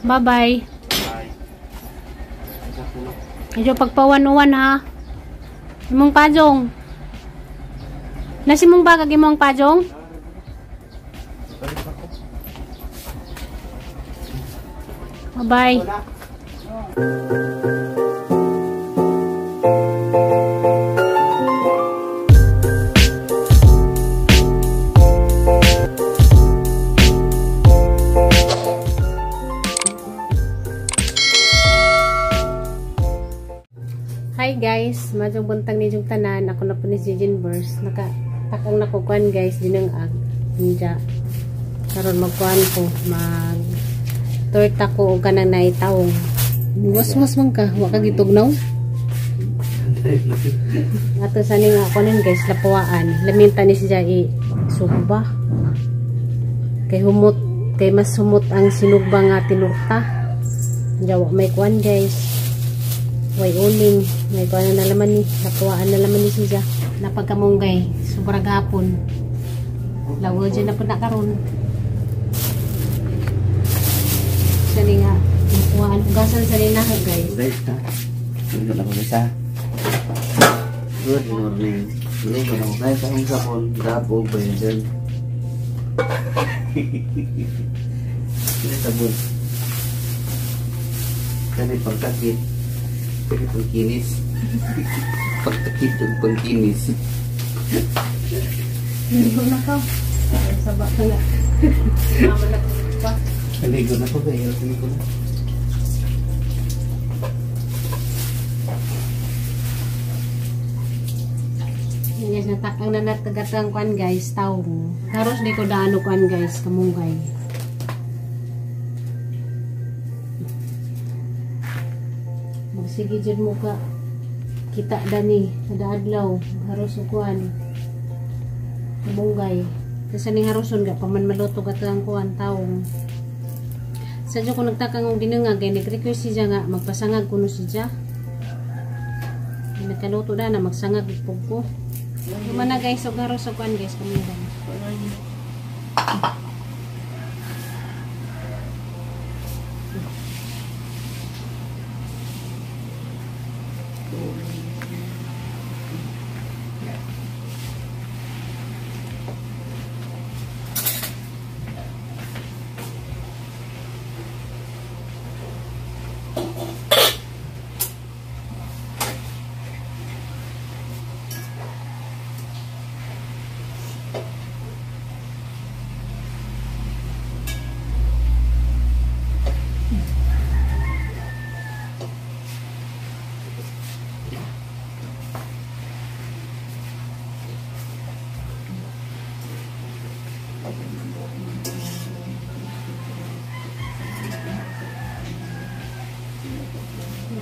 Bye-bye. Medyo pagpawan-uwan ha. Imong pajong. Nasi mong bagag imong pajong? Bye-bye. Hi guys, madyong buntag ni yung tanan. Ako na po ni si Jinbers. Nakatakang nakukuan guys, dinang ag. Ninja. Karon magkuan ko, mag torta ko og kanang naitawong. Waswas man ka, wa ka gitugnaw. Ato sa ning ako nin guys, lapuaan. Laminta ni siya i sugba. Kay humot, kay mas humot ang sinugba nga tinurta. Ninja wa may kuan guys. Way uling, may kuan na laman ni, lapuaan na laman ni siya. Napagkamunggay, sobra gapon. Lawo dyan na po na karon. Sa ni nga, lapuaan, hugasan sa ni na guys. Guys, ha? Good ako guys, ha? Good morning. Good ako guys, akong sabon, grab o blender. Ini sabon. Kani pagkakit. Kani pangkinis. Pagkakit yung pangkinis. Ligo na ka. Saba ka nga. Mama na pa. Ligo na ko guys. Ligo na. Yan guys, natakang na natagatang kuan guys, taong. Haros di ko daano kuan guys, kamunggay. Magsige dyan mo ka. Kita dani, kada adlaw, haros kuan. Kamunggay. Kasi ning haroson ga paman maluto gatang kuan taong. Sadyo ko nagtakang og dinungag kay nag-request siya nga magpasangag kuno siya. Nagkaluto na na magsangag pug ko. Humana guys, og haros og kuan guys, kamunggay.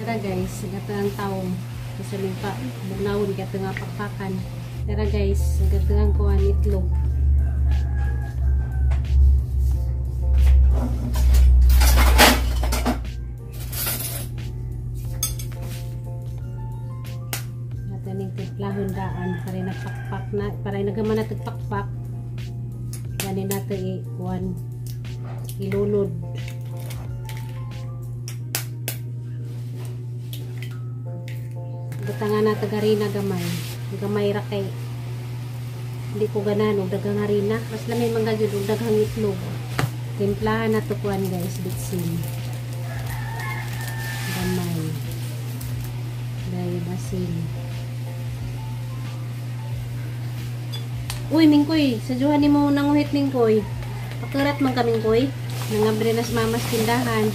Tara guys, gatang taong kasi pa bugnawon gatang pakpakan. Tara guys, gatang kuan itlog. Gataning timplahon daan para napakpak na, para nagaman na tagpakpak. Gani nato i kuan ilunod. Butangan na tagarina gamay. Gamay ra kay hindi ko ganahan og daghang harina. Mas lami man gyud og daghang itlog. Timplahan na to kuan guys, bitsin. Gamay. Dayon asin. Uy, Mingkoy, sadyuhan nimo nanguhit Mingkoy. Pakurat man ka Mingkoy. Nangabre na sa mamas tindahan.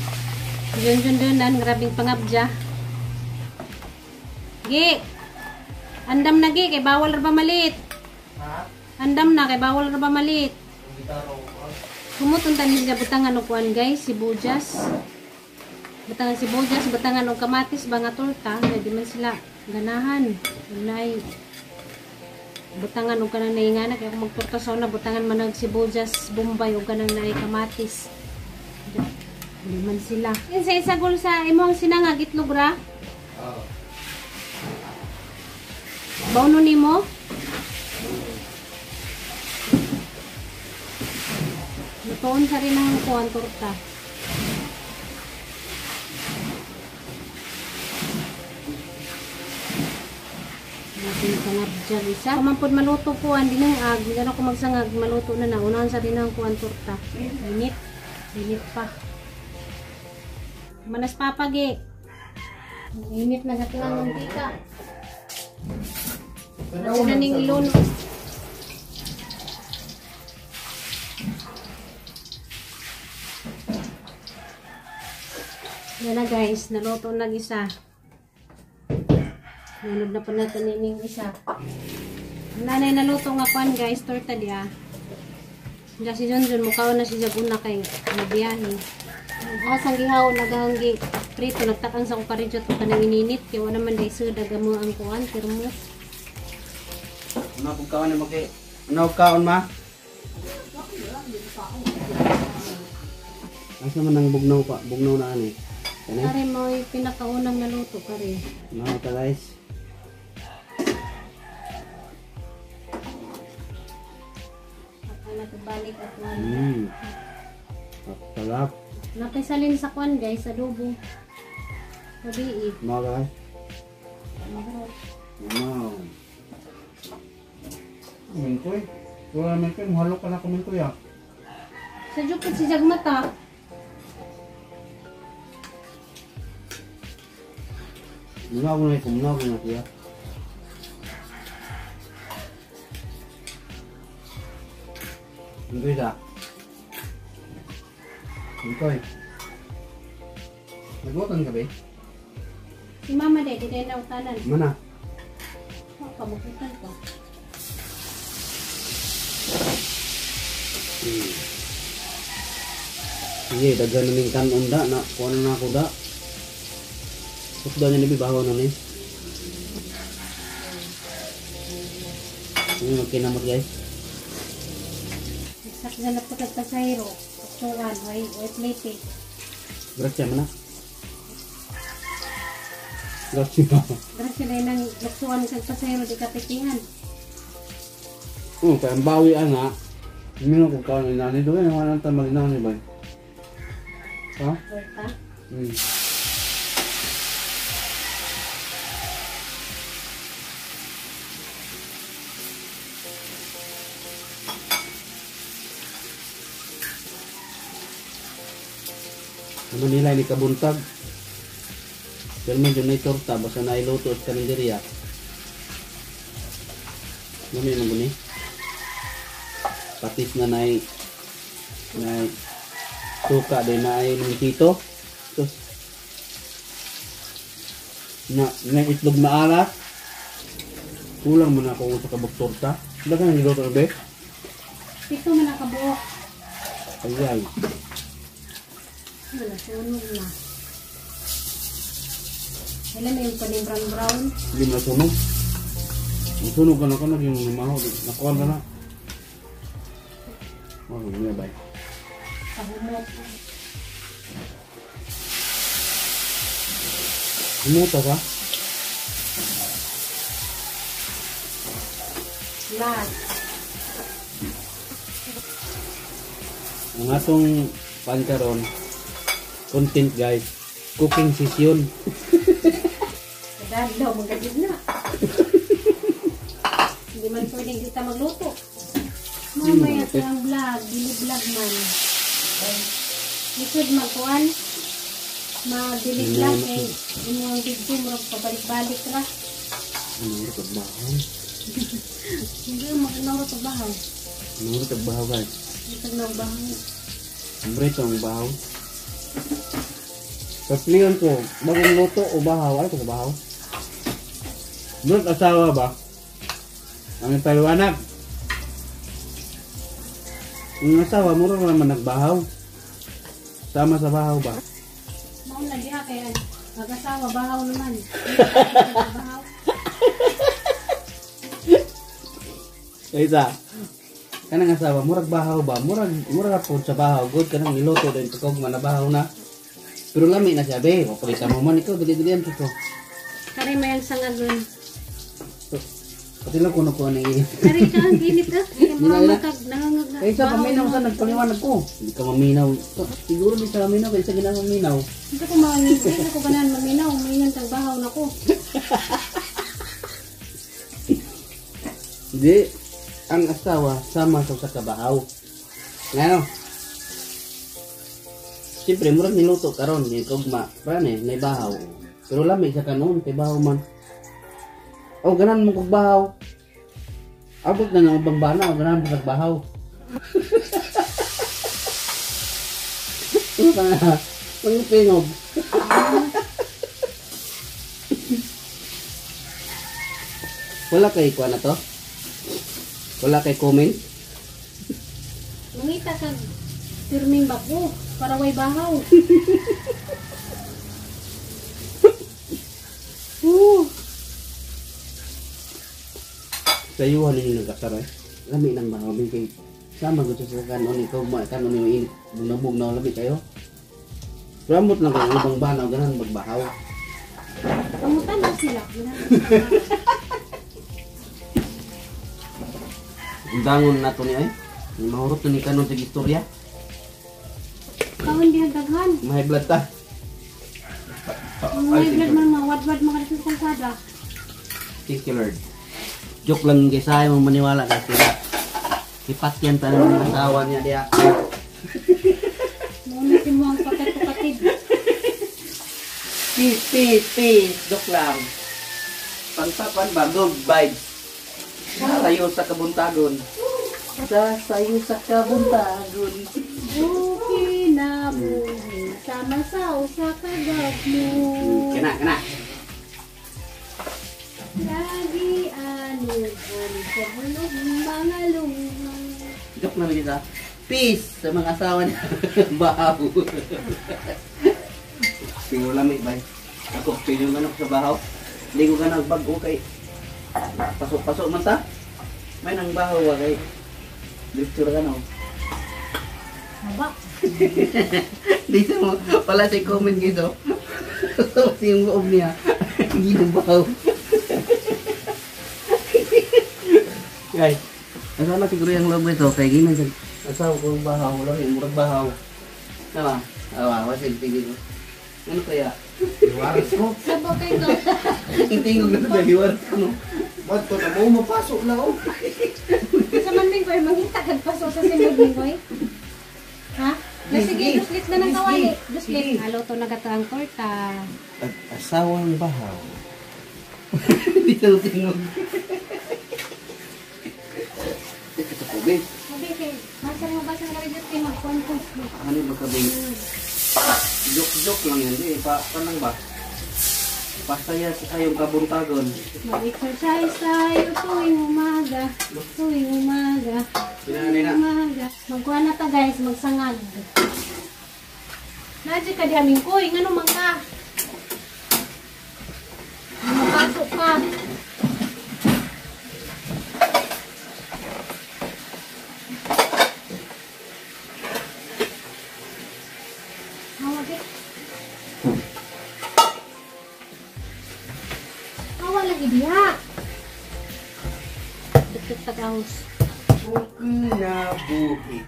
Jun-jun dunan, grabing pangabja. Gi. Andam na gi kay bawal ra ba malit? Ha? Andam na kay bawal ra ba malit? Humuton tani siya butangan og kuan guys, sibuyas. Butangan sibuyas, butangan og kamatis ba nga torta, di man sila ganahan. Unay butangan og kanang naingana kay kung magtorta sa una butangan man og sibuyas, bombay og kanang naay kamatis. Di man sila. Sa isagol sa imong sinangag itlog ra? Oo. Bauno nimo? Lutoon sa rin ang kuan torta. Sangabjag isa. Kumampod maluto po ang dinungag. Hindi na ako magsangag. Maluto na na. Unahan sa rin ang kuan torta. Init. Init pa. Manas papagi. Init na gatlang ang tika. Sila ning ilon. Yan na guys, naluto na isa. Nunod na po natin ining isa. Ang nanay naluto nga kuan guys, torta diya. Diya si Junjun, mukhaon na si Jaguna kay mabiyahe. Ang gihaw, nagahanggi prito, nagtakang sa kukaridyo ito kanang ininit. Kaya wala man dahil sudag mo ang kuan, termos. Ano kung kaon na maki? Ano kaon ma? Asa man ang bugnaw pa? Bugnaw na ani. Kani? Kare mo yung pinakaunang naluto kare. Mga ta guys. Ako natubalik at kuan. Sarap. Nakisalin sa kuan guys, adobo. Gabi eh. Mga guys. Wow. Minkoy. Wala minkoy, mahalo ka na kuminkoy ah. Sa jupit si Jagmata. Muna ko na muna ko na siya. Minkoy sa. Minkoy. Naglutan ka ba? Si Mama de, di na utanan. Mana? Oh, pamukitan ko. Sige, daghan na ning kanon da na kuha na ako da. Sukda niya nibi bahaw na ni. Ini magkinamot guys. Saksa na po tagpasahero. Tuksuan, way, way plate. Grazie man na. Grazie ba. Grazie na nang luksuan sa pasahero di kapitihan. Oh, kaya ang bawi ana. Mino ko kaon ni nani doon, wala nang tamang nani ba. Ha? Torta. Ano nila ni kabuntag? Pero medyo na torta basta nailuto sa karinderya. Ano yun ang guni? Patis na nai suka din na ay mintito. Tapos na itlog na alat. Kulang man ako sa kabuk torta. Dagan ang giluto na be. Ito man nakabuok. Ay. Wala, sunog na. Alam mo yung paning brown brown? Hindi mo nasunog. Nasunog ka na ka na yung lumaho. Nakuha na na. Oh, hindi na ba? Pahumot. Humuta ka? Lahat. Ang atong pankaron content guys, cooking session. Dahil daw, magagid na. Hindi man pwedeng kita magluto. Mamaya sa ang vlog, dili vlog man. Lisod magkuan, mag-dili vlog eh. Imo ang video, murag pabalik-balik ra. Ano ito bahaw? Hindi mo ito bahaw. Ano ito bahaw guys? Ito na bahaw. Siyempre ito ang bahaw. Tapos ko, bagong luto o bahaw? Ano ito sa bahaw? Murag asawa ba? Ang paliwanag. Ang asawa, murag naman nagbahaw. Sama sa bahaw ba? Mauna diha kaya mag-asawa, bahaw naman. Bahaw. Kaysa, kanang asawa, murag bahaw ba? Murag po sa bahaw. Good kanang iluto din pagkog manabahaw na. Pero lami na siya, be. Papalita mo man ikaw, dili-dilian ko. Kari mayang sangagon. Pati lang kuno ko na init. Kari ka ang init ah. Murag magkag nangangag na. Kaysa paminaw sa nagpaliwanag ko. Hindi ka maminaw. Siguro di ka maminaw kaysa ginang maminaw. Hindi ko maminaw. Hindi ko ganahan maminaw. Mamingan kag bahaw na ko. Di, ang asawa sama sa usa ka bahaw. Ngano? Siyempre, murag niluto karon ni kugma, prane, nay bahaw. Pero lami sa kanon, kay bahaw man. Oh, ganan mo kog bahaw. Abot na ng ubang bana, ganan mo kog bahaw. Ano ka na? Mangipingog. Wala kay kuha na to? Wala kay comment? Mangita kag pirming bako para way bahaw. Sayuhan ninyo nag-asar eh. Lami ng bahaw. Kay sama ko sa kanon ikaw ma kanon yung init. Bunabog na lami kayo. Pero amot lang kayo ubang banaw ganan magbahaw. Pangutan na sila. Dangon na to ni ay. Mahurot na ni kanon sa istorya. Kaon diha daghan. May blood ta. May blood man mawadwad mga sa kalsada. Thank you Lord. Joke lang guys, ayaw mo maniwala ka sila. Ipatyan pa ng asawa niya diya. Muna si mo ang kapatid. Peace, peace, peace. Joke lang. Pangtapan ba? Good vibes. Sayo sa kabuntagon. Sayo sa kabuntagon. Okay na buhay. Sama sa usa ka gagmo. Kana, kana. Lagi anod sa bulog mga luha. Joke na kita. Peace sa mga asawa niya. Bahaw. Pero lamig bay. Ako, pino ganok sa bahaw. Hindi ko ganang bago kay pasok-pasok man ta. May nang bahaw wa kay lecture ka na. Haba. Dito mo, pala si comment dito. Tapos yung loob niya. Hindi bahaw. Guys, asama siguro yung loob nito kay ginan sa asawa ko bahaw, wala yung murag bahaw. Tama? Awa, wasig tingin ko. Ano kaya? Iwaras ko. Sabo kay ko. Yung tingog na sa iwaras ko no. Ba't ko na mo mapasok na oh. Sa man Mingkoy, mangita kag paso sa sinod Mingkoy. Ha? Na sige, duslit na ng kawali. Duslit. Halo to nagato ang torta. Asawang bahaw. Dito tingog. Ito ko, babe. Sabi kay, basa mo basa na rin kay magkuan ko. Ano ba ka, babe? Joke-joke lang yan, di. Pa, lang ba? Pasaya sa kayong kabuntagon. Mag-exercise tayo tuwing umaga. Tuwing umaga. Tuwing umaga. Magkuha na ta guys, magsangag. Nadya ka diha Mingkoy, ngano man ka? Mapasok ka. Hawa eh. Hawa lagi diha. Dugtog tagahos. Kinabuhi.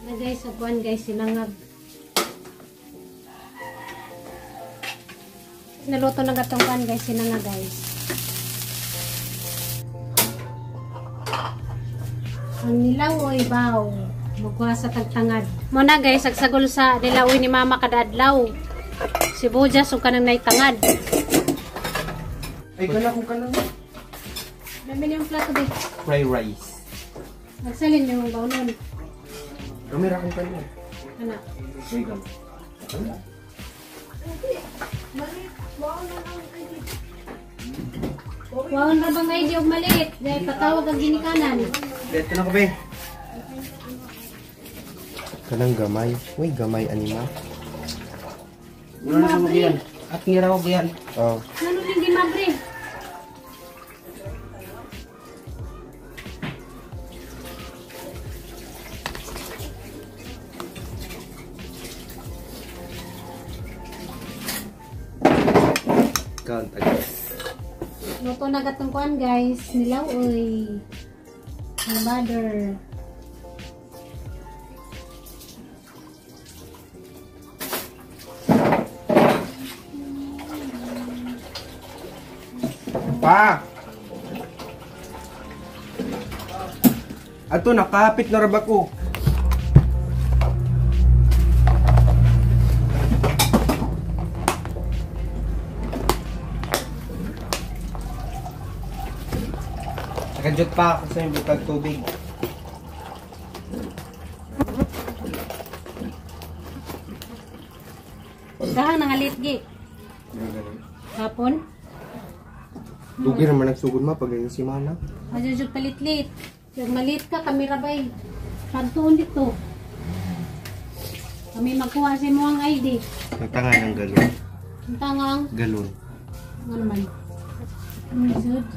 Na guys, abuan guys, sinangag. Naluto na gatong kuan guys, sinangag guys. Ang nilawoy baw, magkuha sa tagtangad. Muna guys, agsagol sa nilawoy ni mama kada adlaw. Sibuyas ug kanang naitangad. Ay, kana kung kana. Dami yung plato di. Fried rice. Magsalin yung baw nun. Kamera kung kana. Ana. Wait lang. Waon ra bang ID og maliit? Dahil patawag ang ginikanan. Dito na ko, be. Kanang gamay. Uy, gamay anima. Wala na mo yan. At ngira ko yan. Oh. Ano din di mabre? Discount guys. Luto na gatong kuan guys. Nilaw oy. Ang mother. Pa! Ato, nakahapit na raba ko. Nakajot pa ako sa yung butag tubig. Gahang nangalit gi. Hapon. Dugi naman nagsugod ma pag ganyan si Mana. Majujud palitlit. Pag malit ka, kami rabay. Pagtuon dito. Kami magkuha sa imo ang ID. Natanga ng galon. Ang tangang. Galon. Ano naman? Ano sud?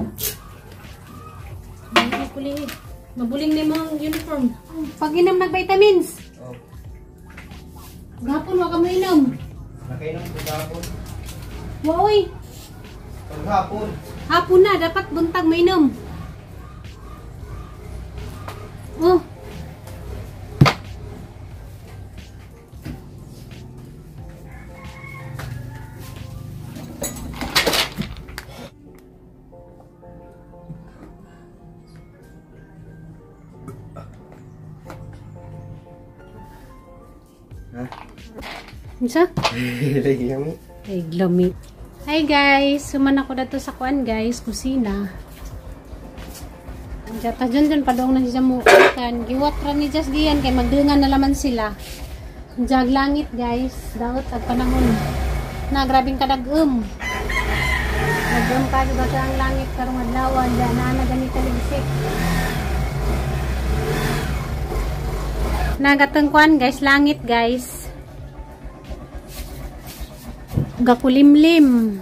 Ay, kulit. Mabuling na ang uniform. Pag inom ng vitamins. Oh. Gahapon, wa ka mo inom. Nakainom ko gahapon. Wa oy. Paghapon. Hapon na, dapat buntag mainom. Oh. Ha? Unsa? Lagi kami. Ay, gloomy. Hi guys! Suman ako dato sa kuan guys, kusina. Jata dyan dyan, padong na siya mo. Kan, giwat ra ni Jas giyan, kay magdungan na laman sila. Jag langit guys, daot ag panahon. Na, grabing kadagom. Nagum ka, diba sa ang langit karong adlaw, dyan na na ganito ligsik. Nagatong kuan guys, langit guys. Gakulimlim.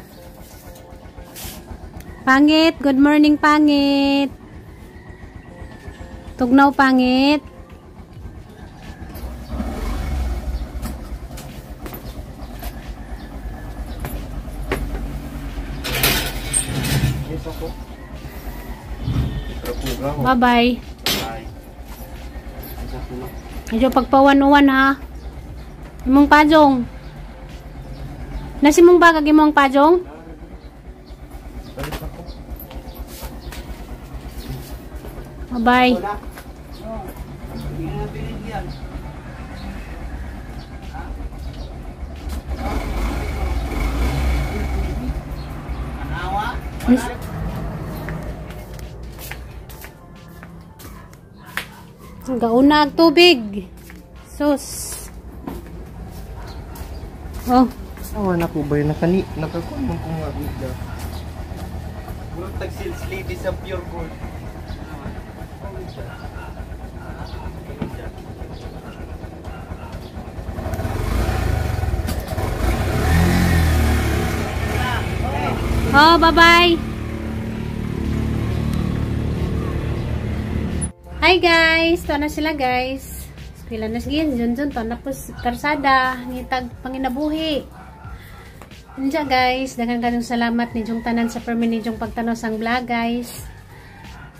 Pangit, good morning pangit. Tugnaw pangit. Yes ako. Bye-bye. Bye. Medyo pagpawan-uwan ha. Imong pajong. Nasi mong bagag imong pajong? Bye-bye. Gauna ang tubig. Sus. Oh. Awa na ko ba yun? Nakakuha man ko nga bigla. Murag tag sales lady sa Pure Gold. Oh, bye-bye. Hi guys, to na sila guys. Eskwela na sige, dyan dyan, to na po karsada, ngitag panginabuhi. Andiyan guys, daghan kayong salamat ni Jong tanan sa permi ni Jong pagtanaw sang vlog guys.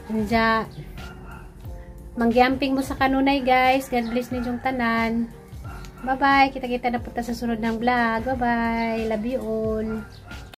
Andiyan, manggiamping mo sa kanunay guys. God bless ni Jong tanan. Bye-bye, kita-kita na po ta sa sunod ng vlog. Bye-bye, love you all.